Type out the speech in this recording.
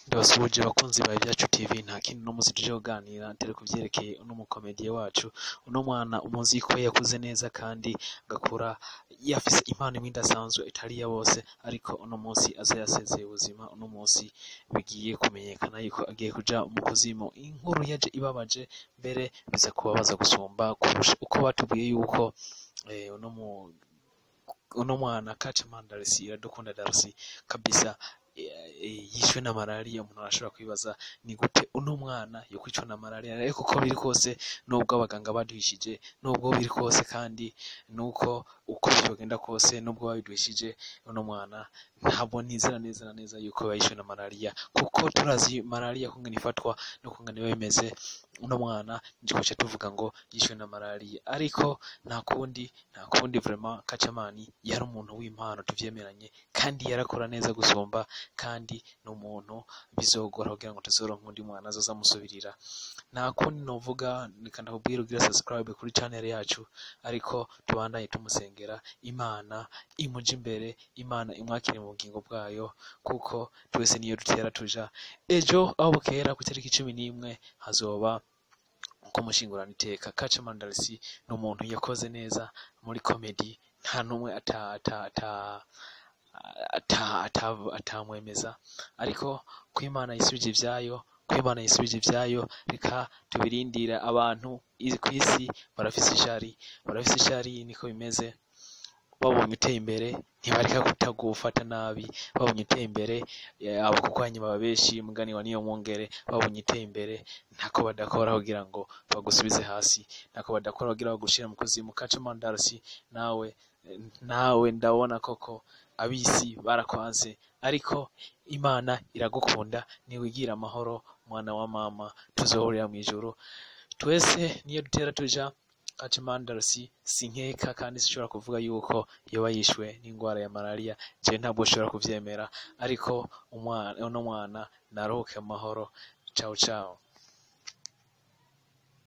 Ndabasuhuje bakunzi ba Ibyacu TV. Nta kindi uno munsi tuje kuganira atari kuvyerekeye uno mukomediye wacu, uno mwana umuzi ko yakuze neza kandi agakura yafise impano imwe idasanzwe itari iya bose, ariko uno munsi aza yasezeye ubuzima. Uno munsi bigiye kumenyekana yuko agiye kuja mu kuzimu. Inkuru yaje ibabaje, mbere biza kubabaza gusumba kurusha uko batubwiye yuko uno mwana Kacaman Darcy, Iradukunda Darcy kabisa, yishwe na malaria. Umuntu arashobora kwibaza ni gute uno mwana yokwicwa na malaria, ariko uko biri kose, nubwo abaganga baduhishije, nubwo biri kose kandi nuko uko vyogenda kose, nubwo babiduhishije, uno mwana ntabwo nizera neza na neza yuko yishwe na malaria, kuko turazi malaria kungene ifatwa no kungene biba bimeze. Uno mwana ntitwoca tuvuga ngo yishwe na malaria, ariko nta kundi, nta kundi. Vraiment, Kacamani yari umuntu w'impano, tuvyemeranye, kandi yarakora neza gusumba, kandi ni umuntu bizogora kugira ngo tuzoronke undi mwana azoza amusubirira. Nta kundi novuga, reka ndakubwira ugire subscribe kuri channel yacu, ariko tubandanye tumusengera, Imana imuje imbere, Imana imwakire mu bugingo bwayo, kuko twese niyo dutera tuja. Ejo aho bukera ku itariki 11 hazoba kumushingurana iteka. Kacaman Darcy ni umuntu yakoze neza muri comedy, nta n'umwe ata ata ata ata ata atamwemeza, ariko ko Imana yisubije ivyayo, ko Imana yisubije ivyayo, reka tubirindira. Abantu kw'isi barafise ishari, barafise ishari, niko bimeze. Babonye uteye imbere ntibareka kutagufata nabi, babonye uteye imbere abakukwanya baba benshi, mugani wa niyo mwongere. Babonye uteye imbere ntako badakora kugira ngo bagusubize hasi, ntako badakora kugira bagushire mu kuzimu. Kacaman Darcy, nawe ndabona koko abisi barakwanse, ariko Imana iragukunda. Niwigira amahoro mwana wa mama, tuzohurira mw'ijuru twese niyo dutera tuja. Kacaman Darcy sinkeka kandi sinshobora kuvuga yuko yoba yishwe n'ingwara ya malaria, je ntabwo nshobora kuvyemera, ariko umwana, uno mwana naruhuke mu mahoro. Ciao ciao.